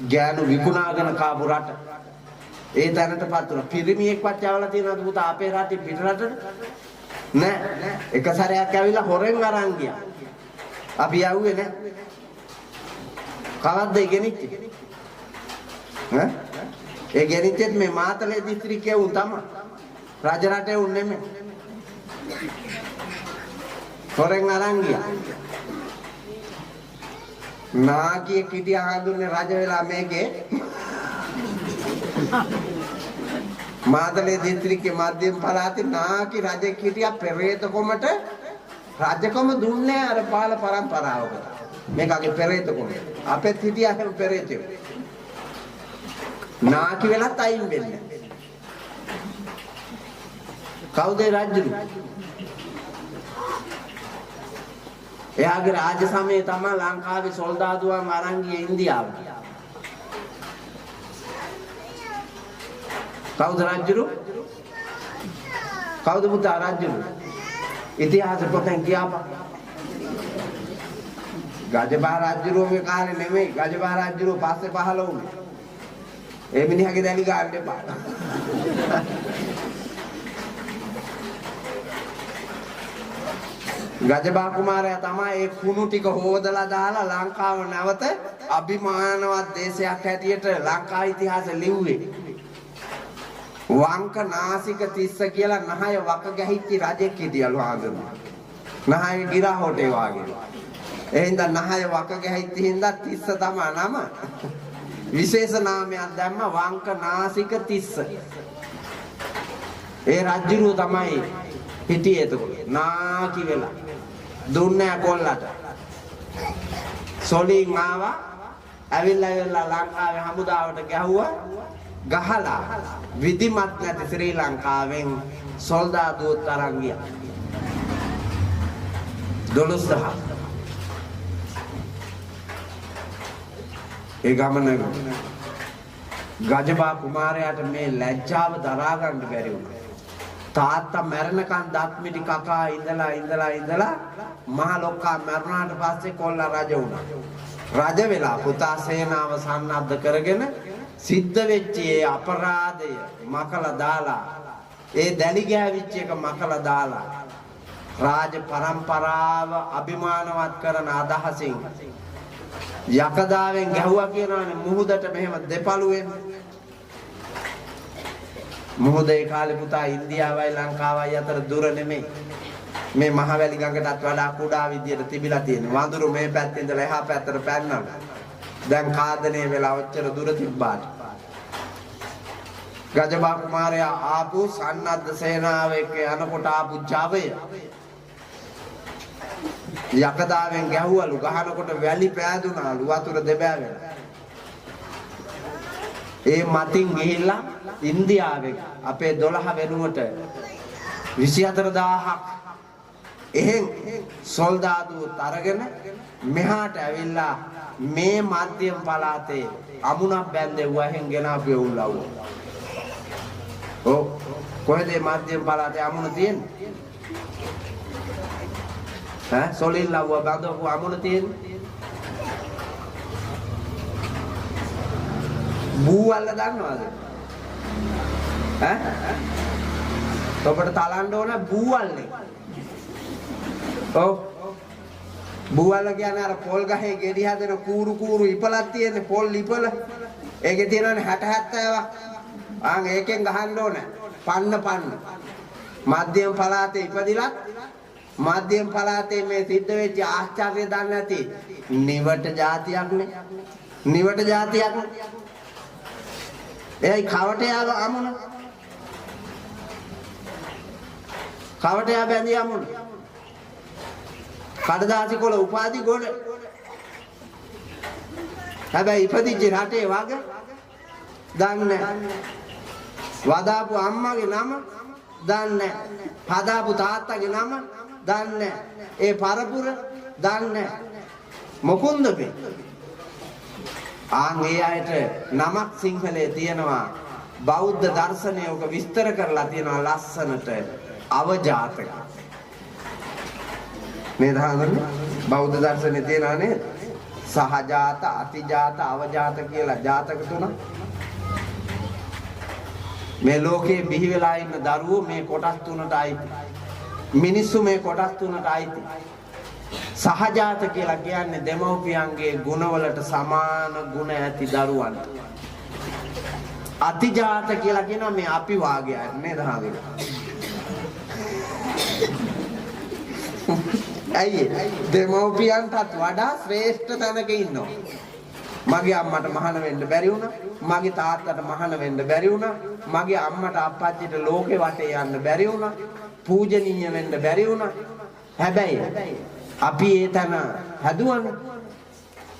ගෑනු විකුණාගෙන කාපු රට. ඒ තැනටපත් වුණා. පිරිමියෙක්වත් යවලා තියෙනවද පුතා අපේ රටේ පිට රටට? නෑ. එක සැරයක් ඇවිල්ලා හොරෙන් අරන් ගියා. අපි යව්වේ නෑ. කවද්ද ඒ ගෙනිච්චේ? ඈ? ඒ ගෙනිච්චෙත් මේ මාතලේ දිස්ත්‍රික්කයේ උන් තමයි. රජ රටේ උන් නෙමෙයි. හොරෙන් අරන් ගියා. නාකියෙක් හිටියා හඳුන්නේ රජ වෙලා මේකේ. මාතලේ දිස්ත්‍රික්කයේ මධ්‍යම පළාතේ නාකි රජෙක් හිටියා පෙරේත කොමට රජකම දුන්නේ අර පාල පරම්පරාවකට. මේකගේ පෙරේත කොම. අපෙත් හිටියා එහෙම පෙරේතයෝ. නාකි වෙලත් අයින් වෙන්නේ. කවුද ඒ රජුරු? එයාගේ රාජ්‍ය සමයේ තමයි ලංකාවේ සොල්දාදුවන් අරන් ගියේ ඉන්දියාවට. කවුද රජුරු? කවුද පුතා රජුරු? ඉතිහාස පොතෙන් කියපන්. ගජබා රජුරුවගේ කාලේ නෙමෙයි, ගජබා රජුරුව පස්සේ පහළ වුණේ. ඒ මිනිහගේ දැලි ගන්න එපා. ගජබා කුමාරයා තමයි ඒ කුණු ටික හොදලා දාලා ලංකාව නැවත අභිමානවත් දේශයක් හැටියට ලංකා ඉතිහාසෙ ලිව්වේ. වංක නාසික තිස්ස කියලා නහය වක ගැහිච්ච රජෙක් හිටියලු ආඳුන. නහය ගිරා හොටේ වාගේ. ඒ හින්දා නහය වක ගැහිච්ච හින්දා තිස්ස තමයි නම. විශේෂ නාමයක් දැම්ම වංක නාසික තිස්ස. ඒ රජුරුව තමයි හිටියේ එතකොට. නාකි වෙලා. දුන්නේ කොල්ලට. සොලින් ආවා. ඇවිල්ලා ඇවිල්ලා ලංකාවේ හමුදාවට ගැහුවා. ගහලා විධිමත් නැති ශ්‍රී ලංකාවෙන් සොල්දාදුවොත් අරන් ගියා. 12,000. ඒ ගමන ගජබා කුමාරයාට මේ ලැජ්ජාව දරා ගන්න බැරි වුණා. තාත්තා මැරෙනකන් දත් මිටි කකා ඉඳලා ඉඳලා ඉඳලා මහ ලොක්කා මැරුණාට පස්සේ කොල්ලා රජ වුණා. රජ වෙලා පුතා සේනාව සන්නද්ධ කරගෙන සිද්ධ වෙච්ච ඒ අපරාධය මකලා දාලා, ඒ දැලි ගෑවිච්ච එක මකලා දාලා රාජ පරම්පරාව අභිමානවත් කරන අදහසින් යකදාවෙන් ගැහුවා කියනවනේ මුහුදට මෙහෙම දෙපළුවෙන්. මුහුද ඒ කාලේ පුතා ඉන්දියාවයි ලංකාවයි අතර දුර නෙමෙයි. මේ මහවැලි ගඟටත් වඩා කුඩා විදියට තිබිලා තියෙන. වඳුරු මේ පැත්තේ ඉඳලා එහා පැත්තට පැන්නලු. දැන් කාදනය වෙලා ඔච්චර දුර තිබ්බාට. ගජබා කුමාරයා ආපු සන්නද්ධ සේනාව එක්ක යනකොට ආපු ජවය යකදාවෙන් ගැහුවලු. ගහනකොට වැලි පෑදුනාලු වතුර දෙබෑ වෙලා. ඒ මතින් ගිහිල්ලා ඉන්දියාවේ අපේ 12 වෙනුවට 24,000ක් එහෙන් සොල්දාදුවොත් අරගෙන මෙහාට ඇවිල්ලා මේ මධ්‍යම පළාතේ අමුණක් බැන්දෙව්වා. එහෙන් ගෙන ආපු එවුන් ලව්වා. ඔව් කොහෙද මේ මධ්‍යම පළාතේ අමුණ තියෙන්නේ? ඈ සොලින් ලව්වා බඳවපු අමුණ තියෙන්නේ? බූවල්ල දන්නවද? ඈ ඔබට තලන්න ඕන බූවල්ලේ. ඔව් බූවල්ල කියන්නේ අර පොල් ගහේ ගෙඩි හදන කූරු කූරු ඉපලක් තියෙන පොල් ඉපල. ඒකේ තියෙනවනේ 60 70ක්. ආන් ඒකෙන් ගහන්න ඕන. පන්න පන්න. මධ්‍යම පළාතේ ඉපදිලත් මධ්‍යම පළාතේ මේ සිද්ධ වෙච්ච ආශ්චර්ය දන්නේ නැති නිවට જાතියක් නේ. නිවට જાතියක් නේ. එයයි කවටයාව අමුණ. කවටයා බැඳි අමුණ. කඩදාසි කොළ උපාධි ගොඩ. හැබැයි ඉපදිච්ච රටේ වග දන්නේ නැහැ. වදාපු අම්මගේ නම දන්නේ නැහැ. හදාපු තාත්තගේ නම දන්නේ නැහැ. ඒ පරපුර දන්නේ නැහැ. මොකුන්ද මේ? ආන් ඒ අයට නමක් සිංහලේ තියෙනවා. බෞද්ධ දර්ශනය ඔක විස්තර කරලා තියෙනවා ලස්සනට. අවජාතක. නේද හඳුනන්නේ? බෞද්ධ දර්ශනේ තියෙනවා නේද? සහජාත, අතිජාත, අවජාත කියලා ජාතක තුනක්. මේ ලෝකේ බිහි වෙලා ඉන්න දරුවෝ මේ කොටස් තුනට අයිති. මිනිස්සු මේ කොටස් තුනට අයිති. සහජාත කියලා කියන්නේ දෙමව්පියන්ගේ ගුණවලට සමාන ගුණ ඇති දරුවන්ට. අතිජාත කියලා කියනවා මේ අපි වාගේ අය නේද හාමිනේ? ඇයි දෙමව්පියන්ටත් වඩා ශ්‍රේෂ්ඨ තැනක ඉන්නවා. මගේ අම්මට මහාන වෙන්න බැරි වුණා. මගේ තාත්තට මහාන වෙන්න බැරි වුණා. මගේ අම්මට අප්පච්චිට ලෝකේ වටේ යන්න බැරි වුණා. පූජනීය වෙන්න බැරි වුණා. හැබැයි අපි ඒ තැන හැදුවනේ.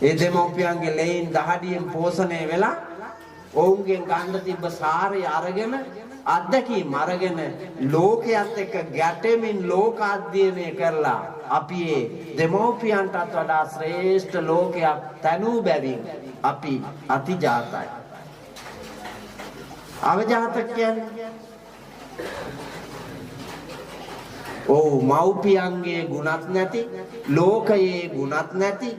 ඒ දෙමව්පියන්ගේ ලෙයින් දහඩියෙන් පෝෂණය වෙලා ඔවුන්ගෙන් ගන්න තිබ්බ සාරය අරගෙන අත්දැකීම් අරගෙන ලෝකයේත් එක්ක ගැටෙමින් ලෝක අධ්‍යයනය කරලා අපි ඒ දෙමව්පියන්ටත් වඩා ශ්‍රේෂ්ඨ ලෝකයක් තනූ බැවින් අපි අතිජාතයි. අවජාත කියන්නේ ඔව් මව්පියන්ගේ ගුණත් නැති, ලෝකයේ ගුණත් නැති,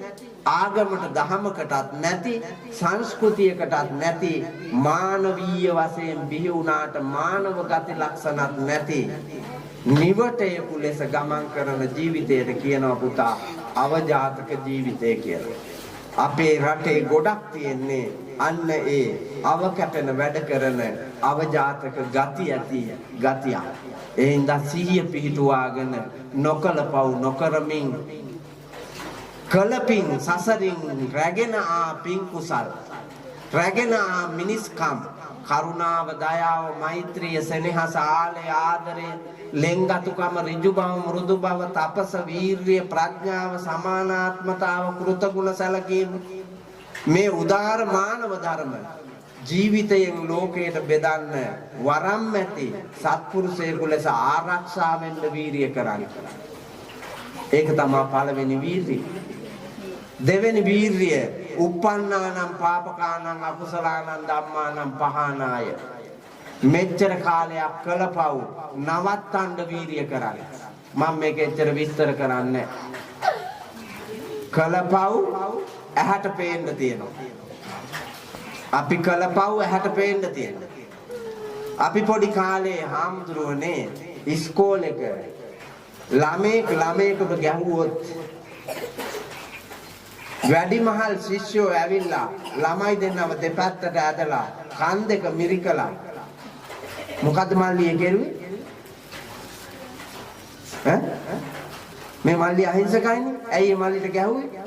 ආගමට දහමකටත් නැති, සංස්කෘතියකටත් නැති, මානවීය වශයෙන් බිහි වුණාට මානව ගති ලක්ෂණත් නැති නිවටයෙකු ලෙස ගමන් කරන ජීවිතයට කියනවා පුතා අවජාතක ජීවිතය කියලා. අපේ රටේ ගොඩක් තියෙන්නේ අන්න ඒ අවකැපෙන වැඩ කරන අවජාතක ගති ඇති ගතියක්. ඒ හින්දා සිහිය පිහිටුවාගෙන නොකල පව් නොකරමින් කලපින් සසරින් රැගෙන ආ පින් කුසල් රැගෙන ආ මිනිස්කම් කරුණාව දයාව මෛත්‍රිය සෙනෙහස ආලය ආදරය ලෙන්ගතුකම ඍජු බව මෘදු බව තපස වීරිය ප්‍රඥාව සමානාත්මතාව කෘතගුණ සැලකීම මේ උදාර මානව ධර්ම ජීවිතයෙන් ලෝකයට බෙදන්න වරම් ඇති සත්පුරුෂයෙකු ලෙස ආරක්ෂා වෙන්න වීරිය කරන්න. ඒක තමයි පළවෙනි වීරිය. දෙවෙනි වීරිය උප්පන්නානම් පාපකානම් අකුසලානම් ධම්මානම් පහනාය. මෙච්චර කාලයක් කළපව් නවත්තන්න වීරිය කරන්න. මම මේක එච්චර විස්තර කරන්නේ. කළපව් ඇහැට පේන්න තියෙනවා. අපි කළපව් ඇහැට පේන්න තියෙනවා. අපි පොඩි කාලේ හාමුදුරුවනේ ඉස්කෝලේක ළමයෙක් ළමයෙකුට ගැහුවොත් වැඩිමහල් ශිෂ්‍යයෝ ඇවිල්ලා ළමයි දෙන්නව දෙපැත්තට ඇදලා කන් දෙක මිරිකලා මොකද්ද මල්ලි ඒ කෙරුවේ? ඈ මේ මල්ලි අහිංසකයිනේ. ඇයි මේ මල්ලිට ගැහුවේ?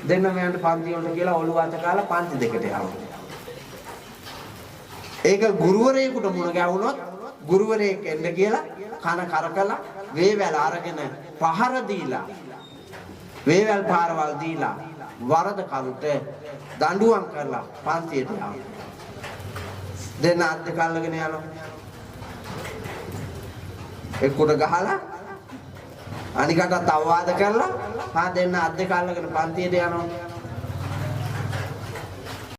දෙන්නම යන්න පන්ති වලට කියලා ඔළුව අත කාලා පන්ති දෙකට යනවා. ඒක ගුරුවරයෙකුට මුණ ගැහුනොත් ගුරුවරයෙක් එන්න කියලා කන කරකලා වේවැල අරගෙන පහර දීලා වේවැල් පාරවල් දීලා වරද කරුට දඬුවම් කරලා පන්තියට යනවා. දෙන්න අත් දෙක අල්ලගෙන යනවා. එක්කට ගහලා අනිකටත් අවවාද කරලා හා දෙන්න අත් දෙක අල්ලගෙන පන්තියට යනවා.